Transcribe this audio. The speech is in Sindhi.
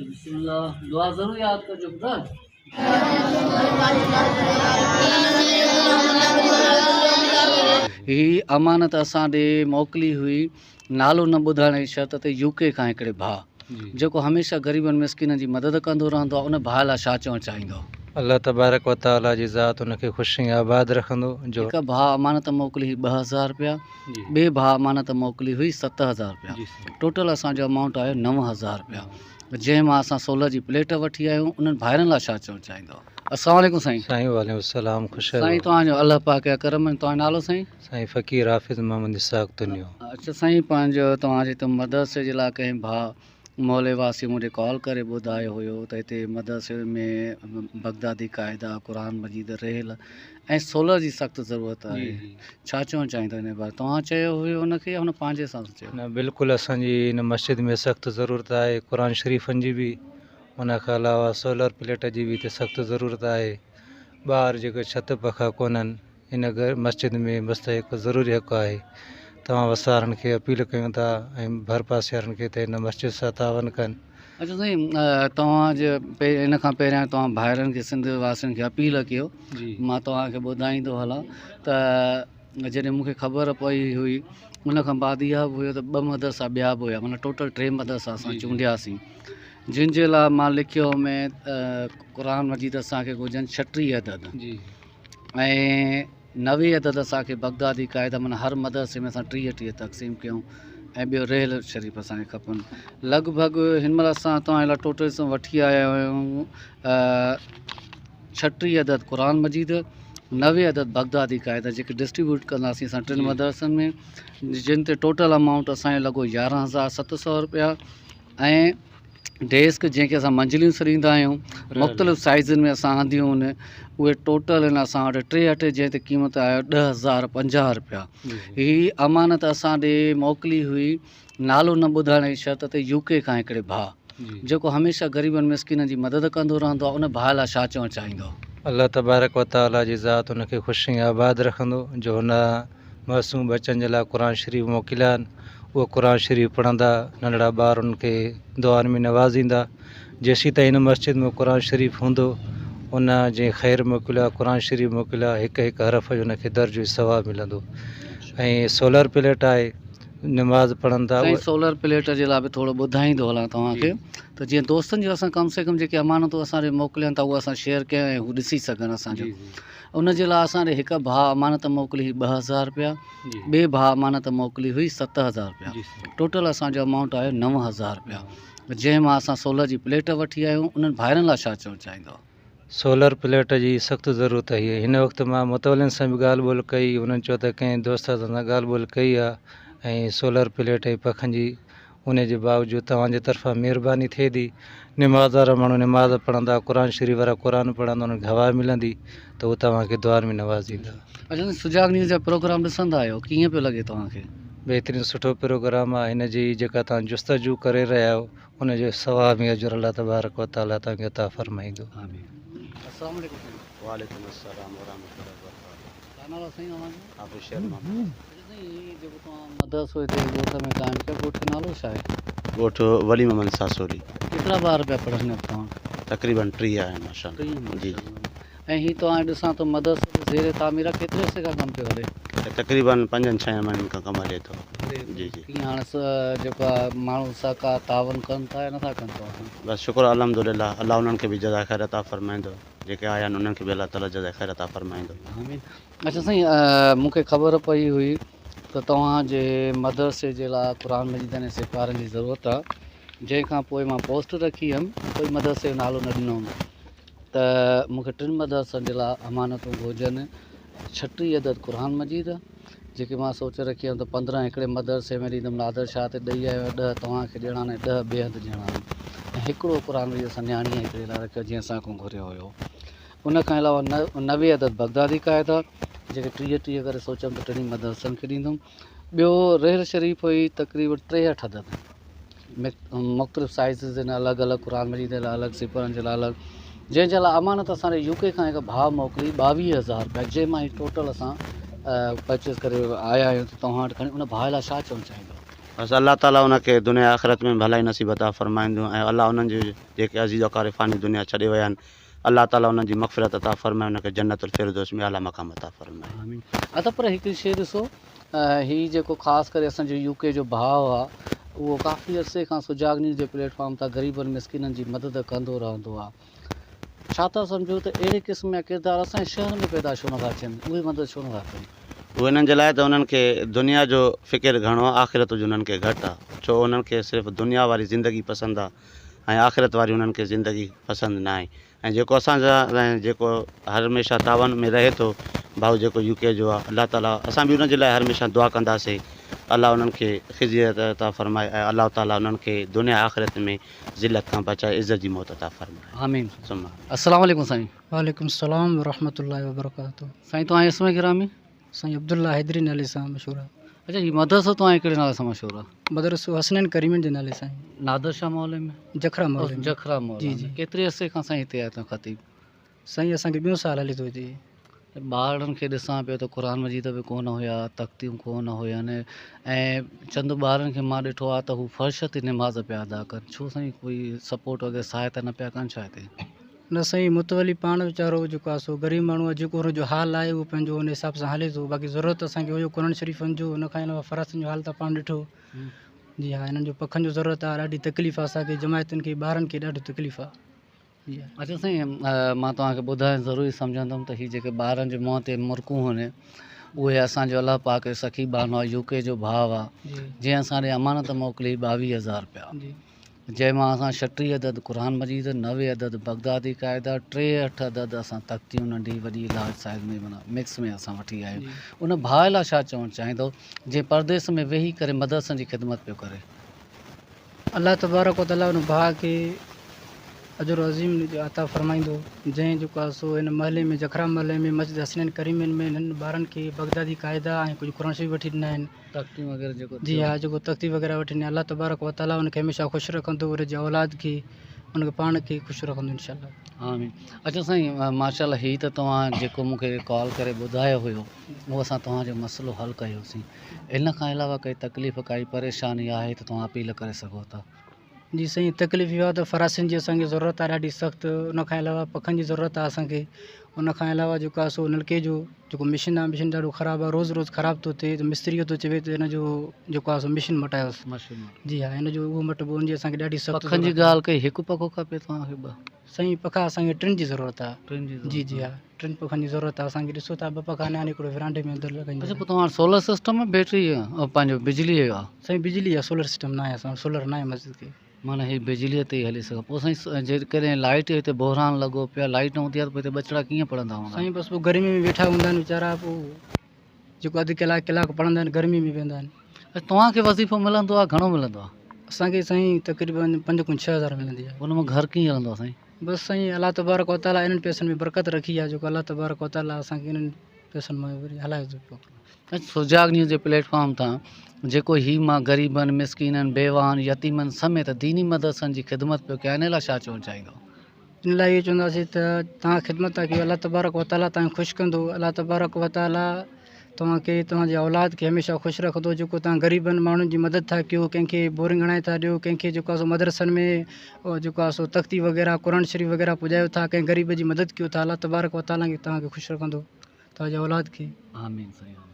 بسم الله دعا ضرور ياد ڪجو پٽ. هي امانت اسان ڏي موڪلي هئي نالو نه ٻڌائڻ جي شرط تي يو ڪي کان هڪڙي ڀاء جيڪو هميشه غريبن مسڪينن جي مدد ڪندو رهندو آهي ان ڀاء لاء ڇا چوڻ چاهيندو. الله تبارڪ و تعالي جي ذات ان کي خوش ۽ آباد رکندو جو. هڪ ڀاء امانت موڪلي هئي 2000 رپيا ٻئي ڀاء امانت موڪلي هئي 7000 رپيا ٽوٽل اسان جو امائونٽ آيو 9000 رپيا جنهن مان اسان سولر جي پليٽ وٺي آيا آهيون انهن ڀائرن لاء ڇا چوڻ چاهيندو. السلام عليڪم سائين. سائين وعليڪم السلام خوش سائين توهان جو الله پاڪ جا ڪرم ۽ توهان جو نالو سائين. سائين فقير حافظ محمد اسحاق تنيو. اڇا سائين پنهنجو توهان جي ته مدرسي جي لاء ڪنهن ڀاء محلي واسي مون ڏي ڪال ڪري ٻڌايو هيو ته هتي مدرسي ۾ بغدادي قاعدا قرآن مجيد رحل ۽ سولر جي سخت ضرورت آهي ڇا چوڻ چاهيندو ان باري توهان چيو هيو ان کي يا هن پنهنجي حساب سان چيو. نه بلڪل اسان جي هن مسجد ۾ سخت ضرورت آهي قرآن شريفن جي به ان کان علاوه سولر پليٽ جي به هتي سخت ضرورت آهي ٻاهر جيڪي ڇت پکا ڪونهن هن مسجد ۾ مستحق ضروري حق آهي. توهان وسارن کي اپيل ڪيون ٿا ۽ ڀرپاسي وارن کي ته هن مسجد سان تعاون ڪن. اچو سائين توهان جي ان کان پهريان توهان ڀائرن کي سنڌ واسين کي اپيل ڪيو مان توهان کي ٻڌائيندو هلان ته جڏهن مون کي خبر پئي هئي ان کان بعد اها به هيو ته ٻه مدرسا ٻيا به هيا معنيٰ ٽوٽل ٽي مدرسا اسان چونڊياسين جن جي لاء مان لکيو هو ۾ قرآن مجيد اسان کي گهرجن 36 عدد ۽ 90 عدد اسان کي بغدادي قاعدا معنيٰ هر مدرسي ۾ اسان 30 30 تقسيم ڪيون ۽ ٻيو رحل شريف اسان کي کپن لڳ ڀڳ هن مهل اسان توهان لاء ٽوٽل وٺي آيا آهيون 36 عدد قرآن مجيد 90 عدد بغدادي قاعدا جيڪي ڊسٽريبيوٽ ڪنداسين اسان ٽن مدرسن ۾ جن تي ٽوٽل امائونٽ اسانجو لڳو 11700 روپيا ۽ ڊيسڪ جنهن کي اسان منجليون سڏيندا آهيون مختلف سائيزن ۾ اسان آنديون آهن اهي ٽوٽل آهن اسان وٽ 63 جنهن تي قيمت آيو 10050 روپيا هي امانت اسان ڏي موڪلي هئي نالو نه ٻڌائڻ جي شرط تي يو ڪي کان هڪڙي ڀاء جيڪو هميشه غريبن مسڪينن جي مدد ڪندو رهندو آهي ان ڀاء لاء ڇا چوڻ چاهيندو. الله تبارڪ و تعالي جي ذات ان کي خوش ۽ آباد رکندو جو هن معصوم ٻچن جي لاء قرآن شريف موڪليا آهن اهي قرآن شريف پڙهندا ننڍڙا ٻار انهن کي دعائن ۾ نوازيندا جيسين تائين هن مسجد ۾ قرآن شريف هوندو ان جنهن خير موڪليو آهي قرآن شريف موڪليو آهي هڪ هڪ حرف جو ان کي درجو ثواب ملندو ۽ سولر پليٽ آهي نماز پڙهن ٿا سائين سولر پليٽ جي لاء به ٿورو ٻڌائيندو هلان توهان کي ته جيئن دوستن جو اسان ڪم سي ڪم جيڪي امانتون اسان ڏي موڪلين ٿا اهو اسان شيئر ڪيون ۽ هو ڏسي سگهن اسان جو ان جي لاء اسان ڏي هڪ ڀاء امانت موڪلي هئي 2000 رپيا ٻئي ڀاء امانت موڪلي هئي 7000 رپيا ٽوٽل اسان جو امائونٽ آيو 9000 رپيا جنهن مان اسان سولر جي پليٽ وٺي آيا آهيون انهن ڀائرن لاء ڇا چوڻ چاهيندو. سولر پليٽ جي سخت ضرورت هئي هن وقت مان متولين سان به ڳالهه ٻولهه ڪئي انهن چيو ته ڪنهن دوست سان ڳالهه ٻولهه ڪئي آهي ۽ سولر پليٽ ۽ پکن جي انهي جي باوجود توهان جي طرفان مهرباني ٿئي ٿي. نماز وارا ماڻهو نماز پڙهندا، قرآن شريف وارا قرآن پڙهندا انهن کي هوا ملندي ته هو توهان کي دعائن ۾ نوازيندا. اچا سائين سجاڳ نيوز جا پروگرام ڏسندا آهيو ڪيئن پيو لڳي توهان کي. بهترين سٺو پروگرام آهي هن جي جيڪا توهان جستجو ڪري رهيا آهيو ان جو ثواب ۽ اجر الله تبارڪ وتعالي توهان کي عطا فرمائيندو. آمين. السلام عليڪم سائين. وعليڪم السلام ورحمة الله وبرڪاته. ڇا نالو آهي سائين اوهان جو. حافظ شير محمد. اچا سائين هي جيڪو توهان مدرسو هتي ڳوٺ ۾ قائم ڪيو ڳوٺ جو نالو ڇا آهي؟ ڳوٺ ولي محمد ساسولي. ڪيترا ٻار پيا پڙهن توهان وٽ؟ تقريبن 30 آهن ماشاءالله. 30 جي جي. ۽ هي توهان ڏسان ٿو مدرسو به زير تعمير آهي ڪيتري عرصي کان ڪم پيو هلي؟ تقريبن پنجن ڇهن مهينن کان ڪم هلي ٿو. جي جي. ڪيئن هاڻي جيڪو آهي ماڻهو سهڪار تعاون ڪن ٿا يا نٿا ڪن توهان سان؟ بس شڪر الحمدلله الله انهن کي به جزاء خير عطا فرمائيندو جيڪي آيا آهن انهن کي به الله تعالي جزاء خير عطا فرمائيندو. آمين. اچا سائين مون کي خبر پئي هئي ته توهان جي مدرسي جي لاء قرآن مجيد ۽ سيپارن جي ضرورت آهي جنهن کان پوء مان پوسٽ رکي هيم ڪوئي مدرسي جو نالو نه ڏنو هوم ته مون کي ٽن مدرسن جي لاء امانتون گهرجن 36 عدد قرآن مجيد جيڪي مان سوچ رکي هيم ته 15 هڪڙي مدرسي ۾ ڏيندم نادر شاهه تي ڏئي آيو آهيان 10 توهان کي ڏيڻا آهن ۽ 10 ٻئي هنڌ ڏيڻا آهن ۽ هڪڙو قرآن مجيد اسان نياڻيء هڪڙي لاء رکيو جنهن اسان کان گهريو هيو ان کان علاوه 90 عدد بغدادي قاعدا جيڪي 30 30 ڪري سوچيم ته ٽنهي مدرسن کي ڏيندم. ٻيو رحل شريف هئي تقريبن 63 عدد مختلف سائيزز آهن الڳ الڳ قرآن مجيد جي لاء الڳ سپرن جي لاء الڳ جنهن جي لاء امانت اسان ڏي يو ڪي کان هڪ ڀاء موڪلي 22000 رپيا جنهن مان هي ٽوٽل اسان پرچيز ڪري آيا آهيون ته توهان وٽ کڻي ان ڀاء لاء ڇا چوڻ چاهيندؤ؟ بس الله تعالي ان کي دنيا آخرت ۾ ڀلائي نصيب عطا فرمائيندو ۽ الله انهن جي جيڪي عزيز اقارب فاني دنيا ڇڏي ويا آهن الله تعالي انهن جي مغفرت عطا فرمائي انهن کي جنت الفردوس ۾ اعليٰ مقام عطا فرمائي. آمين. ادا پر هڪڙي شي ڏسو هي جيڪو خاص ڪري اسان جو يو ڪي جو ڀاء آ اهو ڪافي عرصي کان سجاڳ نيوز جي پليٽ فارم تان غريبن مسڪينن جي مدد ڪندو رهندو آ ڇا ٿا سمجهو ته اهڙي قسم جا ڪردار اسان جي شهر ۾ پيدا ڇو نٿا ٿين اهي مدد ڇو نٿا ڪن. اهو انهن جي لاء ته انهن کي دنيا جو فڪر گهڻو آ آخرت جو انهن کي گهٽ آ ڇو انهن کي صرف دنيا واري زندگي پسند آ ۽ آخرت واري انهن کي زندگي پسند ناهي ۽ جيڪو اسان سان ۽ جيڪو هر هميشه تعاون ۾ رهي ٿو ڀائو جيڪو يو ڪي جو آ الله تعالي اسان به انهن جي لاء هر هميشه دعا ڪنداسي الله انهن کي خزي عطا فرمائي ۽ الله تعالي انهن کي دنيا آخرت ۾ ذلت کان بچائي عزت جي موت عطا فرمائي. آمين. ثم آمين. السلام عليڪم سائين. وعليڪم السلام ورحمة الله وبرڪاته. سائين توهان جو اسم گرامي؟ سائين عبدالله حيدري نالي سان مشهور آ. اچا هي مدرسو توهان جي ڪهڙي نالي سان مشهور آ؟ مدرسو حسنين ڪريمين جي نالي سان. نادر شاهه محلي ۾؟ جکرا محلي ۾. جکرا محلي جي جي. ڪيتري عرصي کان سائين هتي آهيو توهان خطيب؟ سائين اسان کي ٻيون سال هلي ٿو هتي. ٻارڙن کي ڏسان پيو ته قرآن مجيد به ڪونه هيا تختيون ڪونه هين ۽ چند ٻارن کي مان ڏٺو آ ته هو فرش تي نماز پيا ادا ڪن ڇو سائين ڪوئي سپورٽ وغيره سهائتا نه پيا ڪن ڇا هتي؟ نه سائين متولي پاڻ ويچارو جيڪو آ سو غريب ماڻهو آ جيڪو هن جو حال آهي اهو پنهنجو ان حساب سان هلي ٿو باقي ضرورت اسان کي هيو قرآن شريفن جو ان کان علاوه فراسن جو حال ته پاڻ ڏٺو جي ها هنن جو پکن جو ضرورت آ ڏاڍي تڪليف آ اسان کي جماعتن کي ٻارن کي ڏاڍي تڪليف آ جي ها. اچا سائين مان توهان کي ٻڌائڻ ضروري سمجهندم ته هي جيڪي ٻارن جي منهن تي مرڪون هن اهي اسان جو الله پاڪ جو سخي ٻانهو آ يو ڪي جو ڀاء آ جنهن اسان ڏي امانت موڪلي ٻاويهه هزار رپيا جنهن مان اسان ڇٽيهه عدد قرآن مجيد، نوي عدد بغدادي قاعدا، ٽيهٺ عدد اسان تختيون ننڍي وڏي لارج سائيز ۾ معنيٰ مڪس ۾ اسان وٺي آيا آهيون. ان ڀاء لاء ڇا چوڻ چاهيندؤ جنهن پرديس ۾ ويهي ڪري مدرسن جي خدمت پيو ڪري؟ الله تبارڪ و تعاليٰ ان ڀاء کي اجر عظيم عطا فرمائيندو جنهن جيڪو آهي سو هن محلي ۾ جکرا محلي ۾ مسجد حسنين ڪريمين ۾ هنن ٻارن کي بغدادي قاعدا ۽ ڪجهه قرآن شريف وٺي ڏنا آهن. تختيون وغيره جيڪو جي ها جيڪو تختي وغيره وٺي ڏني الله تبارڪ وتعالي ان کي هميشه خوش رکندو ان جي اولاد کي ان کي پاڻ کي خوش رکندو انشاء الله. آمين اچا سائين ماشاءالله هي ته توهان جيڪو مون کي ڪال ڪري ٻڌايو هيو اهو اسان توهان جو مسئلو حل ڪيوسين ان کان علاوه ڪائي تڪليف ڪائي پريشاني آهي ته توهان اپيل ڪري سگهو ٿا. جي سائين تڪليف اها ته فراسين جي اسان کي ضرورت آهي ڏاڍي سخت ان کان علاوه پکن جي ضرورت آهي اسان کي ان کان علاوه جيڪو آهي سو نلڪي جو جيڪو مشين آهي مشين ڏاڍو خراب آهي روز روز خراب ٿو ٿئي ته مستري ٿو چوي ته هن جو جيڪو آهي سو مشين مٽايوس جي ها هن جو اهو مٽبو ان جي اسان کي ڏاڍي سخت پکن جي ڳالهه ڪئي هڪ پکو کپي توهان کي ٻه سائين پکا اسان کي ٽن جي ضرورت آهي ٽن جي جي جي ها ٽن پکن جي ضرورت آهي اسان کي ڏسو ٿا ٻه پکا آهن هڪڙو ورانڊي ۾ اندر لڳائيندا اچا پوء توهان وٽ سولر سسٽم آهي بيٽري پنهنجو بجلي جو آهي سائين بجلي آهي سولر سسٽم ناهي اسان وٽ سولر ناهي مسجد کي معنيٰ هي بجلي تي ئي هلي سگهي پوء سائين جيڪڏهن لائٽ جو هتي بحران لڳو پيو آهي لائٽ نه هوندي آهي ته پوء هتي ٻچڙا ڪيئن پڙهندا هوندا سائين بس پوء گرمي ۾ ويٺا هوندا آهن ويچارا پوء جيڪو اڌ ڪلاڪ ڪلاڪ پڙهندا آهن گرمي ۾ ويهندا آهن اچا توهان کي وظيفو ملندو آهي گهڻو ملندو آهي اسان کي سائين تقريبن پنج کان ڇهه هزار ملندي آهي ان مان گهر ڪيئن هلندو آهي سائين بس سائين الله تبارڪ و تعالي انهن پئسن ۾ برڪت رکي آهي جيڪو الله تبارڪ و تعالي اسان کي انهن پئسن مان وري هلائي ٿو پيو. سجاڳ نيوز جي پليٽ فارم تان جيڪو هي مان غريبن، مسڪينن، بيواهن، يتيمن سميت ديني مدرسن جي خدمت پيو ڪيان ان لاء ڇا چوڻ چاهيندو؟ ان لاء اهو چونداسين ته توهان خدمت ٿا ڪيو الله تبارڪ و تعالي توهان کي خوش ڪندو الله تبارڪ و تعالي توهان کي توهان جي اولاد کي هميشه خوش رکندو جيڪو توهان غريبن ماڻهن جي مدد ٿا ڪيو ڪنهن کي بورنگ هڻائي ٿا ڏيو ڪنهن کي جيڪو آهي سو مدرسن ۾ جيڪو آهي سو تختي وغيره قرآن شريف وغيره پڄايو ٿا ڪنهن غريب جي مدد ڪيو ٿا الله تبارڪ وتعاليٰ توهان کي خوش رکندو توهان جي اولاد کي. آمين سائين آمين.